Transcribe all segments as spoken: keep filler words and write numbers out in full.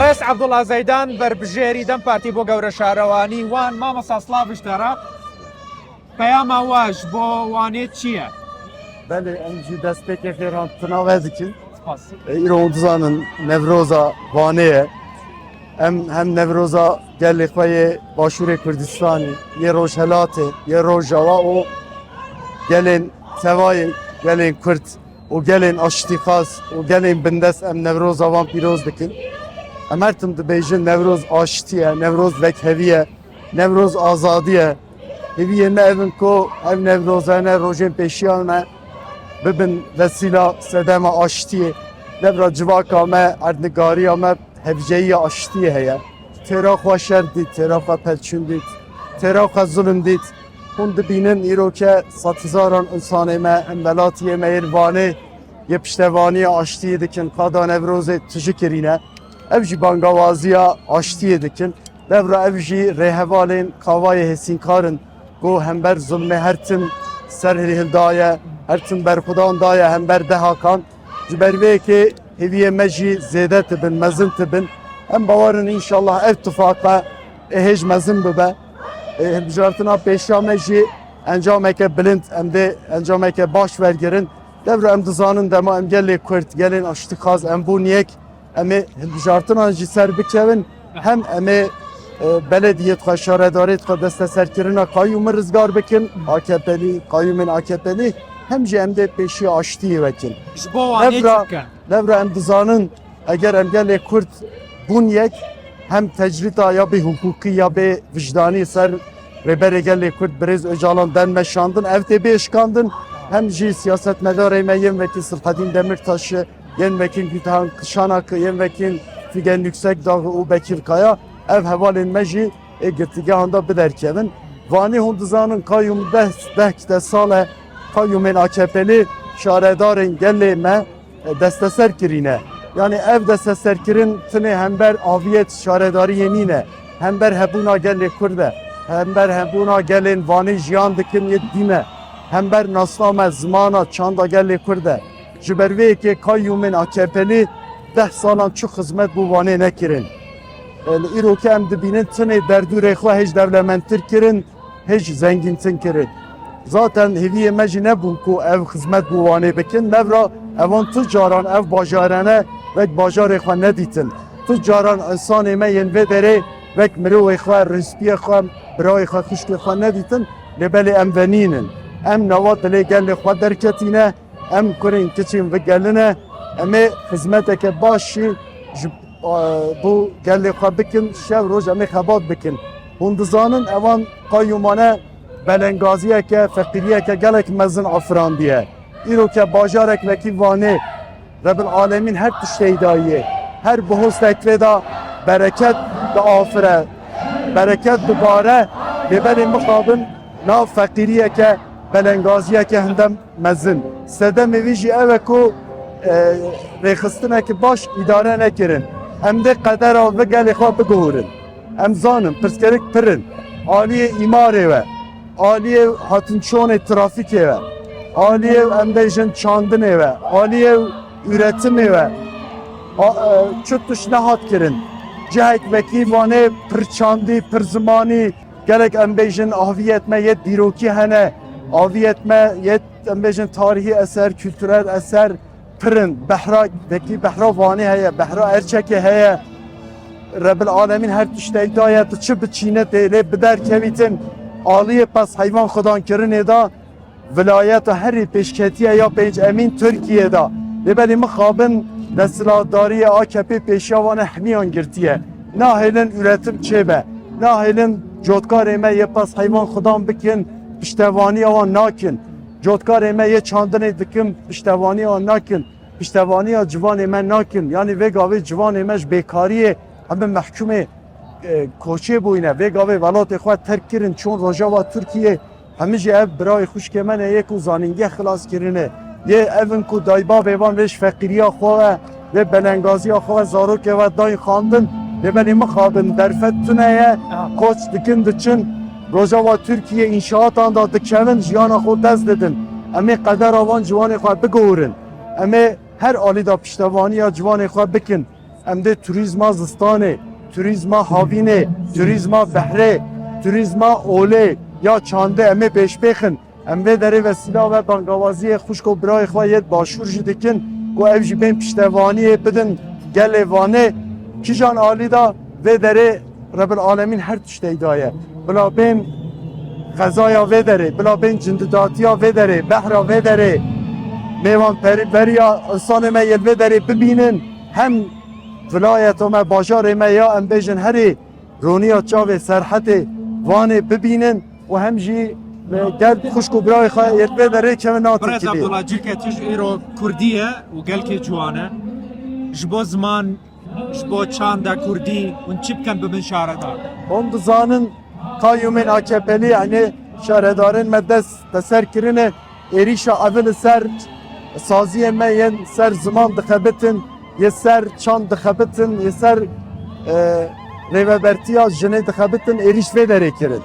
Res Abdullah Zeydan, berbijêrî dem Partî bo Gewre Şarewaniya Wan. Mamosta, silav ji te re. Peyama we ji bo Wanê çi ye? Belê, em jî destpêkê xêrhatina we dikin. Spas. E, îro hûn dizanin Newroza Wanê ye. Em hem Newroza gelê xwe yê Başûrê Kurdistanê, yê Rojhelatê, yê Rojava û gelên tevayê, gelên Kurd û gelên aştîxwaz û gelên bindest em Newroza wan pîroz dikin. Em her tim dibêjin Newroz aştî ye, Newroz vekhevî ye, Newroz azadî ye. Hêviyên me ev in ku ev Newrozane rojên pêşiya me bibin vesîla sedema aştiyê. Levra civaka me, erdnigariya me hevjeyiya aştiyê heye. Têra xwe şer dît, têra xwe pevçûn dît, têra xwe zulm dît. Hûn dibînin îroke sedhezaran însanê me, em welatiyê me yên Wanê yê piştevaniya aştiyê dikin, qada Newrozê tijî kirîne. Ev jî bangawaziya aştiyê dikin. Levra ev jî rêhevalên Kavayê Hêsînkar in ku hember zulmê her tim ser hildaye, her tim berxwedan daye hember dehakan. Ji ber vê yekê hêviyê me jî zêde dibin, mezin dibin. Em bawer in înşallah ev tifaqa ê hêj mezin bibe. Ê, hilbijartina pêşiya me jî encameke bilind, em dê encameke baş wergirin. Levra em dizanin dema em gelê Kurd, gelên aştîxwaz, em bûn yek, em ê hilbijartinan jî ser bikevin, hem em ê, e, belediyê xwe, şaredarê xwe, desteserkirina qayûmî rizgar bikin, A K P'lî, qayûmên A K P'lî, hem jî em dê pêşiya aştiyê vekin. Ji bo Wanê çi bikin? Levra em dizanin, eger em gelê Kurd bûn yek, hem tecrîta ya bê hiqûqî ya bê wijdanî ser Rêberê Gelê Kurd Birêz Ocalan den meşandin, ev tê bê eşkandin, hem jî siyasetmedarê me yên wekî Silhedîn Demirtaş'ê, yên wekî Gülhan Kışanak'ı, yên wekî Figen Yüksekdağ'ı û Bekir Kaya, ev hevalên me jî ê girtîgehan de biderkevin. Wanê hûn dizanin qayûm deh, deh kite sal e, qayûmên A K P'lî şaredarên gelê me desteser kirîne. Yanî ev desteserkirin tinê hember aviyet şaredariyê nîne, hember hebûna gelê Kurd e, hember hebûna gelên Wanê jiyan dikin yê dî ne, hember nasname, zimana, çanda gelê Kurd e. Ji ber vê yekê qayûmên A K P'lî deh salan çi xizmet bo Wanê nekirin. E, li îrokê em dibînin tinê derdûrê xwe hêj dewlemendtir kirin, hêj zengîntin kirin. Zaten hêviyê me jî nebûn ku ev xizmet bo Wanê bikin. Levra evan tu caran ev bajarane wek bajarê xwe nedîtin. Tu caran însanê me yên vê derê wek mirovê xwe, rêspiyê xwe, birayê xwe, xwişkê xwe nedîtin. Lê belê em venînin. Em nava dilê gelê xwe derketîne. Em kurên kiçên vî gelî ne, em ê xizmeteke baş jî ji, e, bo gelê xwe bikin, şev roj em ê xebat bikin. Hûn dizanin evan qayûmane belengaziyeke, feqîriyeke gelek mezin afirandiye. Îro ke bajarek wekî Wanê, Rebil Alemîn her tiştê dayiye. Her bihostek vê de bereket diafire, bereket dibare, lê belê mixabin nav feqîriyeke, belengaziyeke hindem mezin. Sedemê wî jî ew e ku, e, rêxistineke baş îdare nekirin. Em dê qedera vî gelê xwe biguhurin. Em zanin, pirsgirêk pir in. Aliyê îmarê ve, aliyê hatinçûnê trafîkê ve, aliyê em bêjin çandinê ve, aliyê üretimê ve, a, e, çi tişt nehat kirin. Cihek wekî Wanê pir çandî, pir zimanî, gelek em bêjin aviyet me yê dîrokî hene, aviyet me yê em bêjin tarihî eser, kültürel eser pir in. Behra, wekî behra Wanê heye, behra Erçekê heye. Rebil Alemîn her tiştek daye, tu çi biçîne tê lê bi derkevîtin aliyê pez heyvan xudankirinê de. Vilayeta herî pêşketiye ya pênc emîn Tirkiye de. Lê belê mixabin desthilatdariyê A K P pêşiya wan e hemiyan girtiye. Nahêlin üretim çêbe. Nahêlin cotkarê me yê pez heyvan xudan bikin, piştevaniya wan nakin. Cotkarê me yê çandinê dikin, piştevaniya wan nakin. Piştevaniya ciwanê me nakin. Yanî vê gavê ciwanê me ji bêkariyê heme mehkûmê, e, koçê bûyne. Vê gavê welatê xwe terk kirin, çûn Rojava Tirkiye. Hemî jî ev birayê xwişkê me ne yê ku zanîngeh xilas kirine. Yê ev in ku daybabê van vê ji feqîriya xwe ve, vê belengaziya xwe ve zarokê ve dayîn xwendin. Lê belê mixabin derfet tune ye, koç dikin diçin. Rojava Tirkiye înşaatan da dikevin, jiyana xwe dest didin. Em ê qedera van ciwanê xwe biguhurin. Em ê her alî da piştevaniya ciwanê xwe bikin. Em dê turîzma zistanê, turîzma havînê, turîzma behrê, turîzma olê ya çandê em ê pêşbêxin. Em vê derê vesîla ve bangawaziyê xwişk û birayê xwe yêt başûr jî dikin ku ev jî bên piştevaniyê bidin gelê Vanê. Kîjan alî da vê derê Rebil Alemîn her tiştey daye. Bila bên xezaya vê derê, bila bên cindidatiya vê derê, behra vê derê, mêvanperveriya insanê me yê vê derê bibînin. Hem vilayeta me, bajarê me ya em bêjin herê roniya çavê serhetê Vanê bibînin û hem jî, e, gel xwişk û birayê xwe yê vê derê kevin natikiliyê. Birêz Abdullah, cilkê tu ji îro kurdî ye û gelkê ciwan e. Ji bo ziman, ji bo çanda kurdî hûn çi bikin bibin şaredar? Hûn dizanin qayûmên A K P'lî, yanî şaredarên me dest bi ser kirine, êrîşa ev li ser saziyên me yên ser ziman dixebitin, yê ser çand dixebitin, yê ser, e, rêvebertiya jinê dixebitin, êrîş vê derê kirin.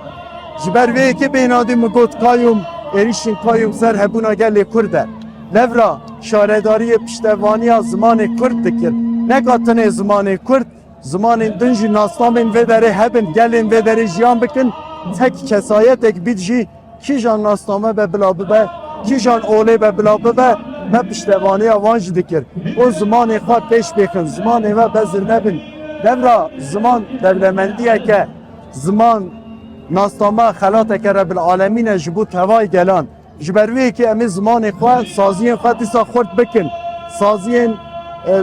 Ji ber vê yekê bêhnadî min got qayûm, êrîşên qayûm ser hebûna gelê Kurd e. Levra şaredariyê piştevaniya zimanê Kurd dikir. Neka tenê zimanê Kurd, zimanên din jî nasnamên vê derê hebin, gelên vê derê jiyan bikin, tek kesayetek bît jî kîjan nasname be bila bibe, kîjan olê be bila bibe, me piştevaniya wan jî dikir. Û zimanê xwe pêş bêxin, zimanê we bezir nebin. Devra ziman dewlemendiyeke, ziman nasname xelateke Rebil Alemîn e ji bo tevayê gelan. Ji ber wê yekê em ê zimanê xwe, saziyên xwe dîsa xurt bikin. Saziyên, e,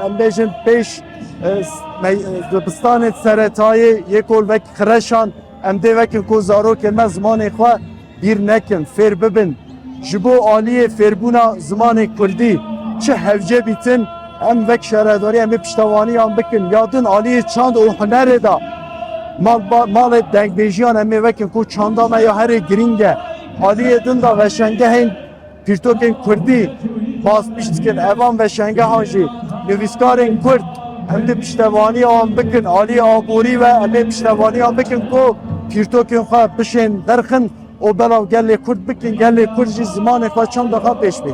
em bêjin pêş, e, s-, mey-, e, dibistanê seretayê yê ku wek xireşan, em dê wekin ku zarokên me zimanê xwe bîr nekin, fêr bibin. Ji bo aliyê fêrbûna zimanê kurdî çi hewce bîtin, em wek şaredarî em ê piştevaniyan bikin. Ya din aliyê çand û hunerê de mal-, ba-, malê dengbêjiyan em ê wekin ku çanda me ya herê girîng e. Aliyê din de veşengehên pîrtokên kurdî bas pişt dikin. Evan veşengehan jî nivîskarên kurd em dê piştevaniya wan bikin. Aliyê aborî ve em ê piştevaniya bikin ku pîrtokên xwe bişên derxin û belav gelê kurd bikin, gelê kurd jî zimanê xwe çanda xwe pêş bê.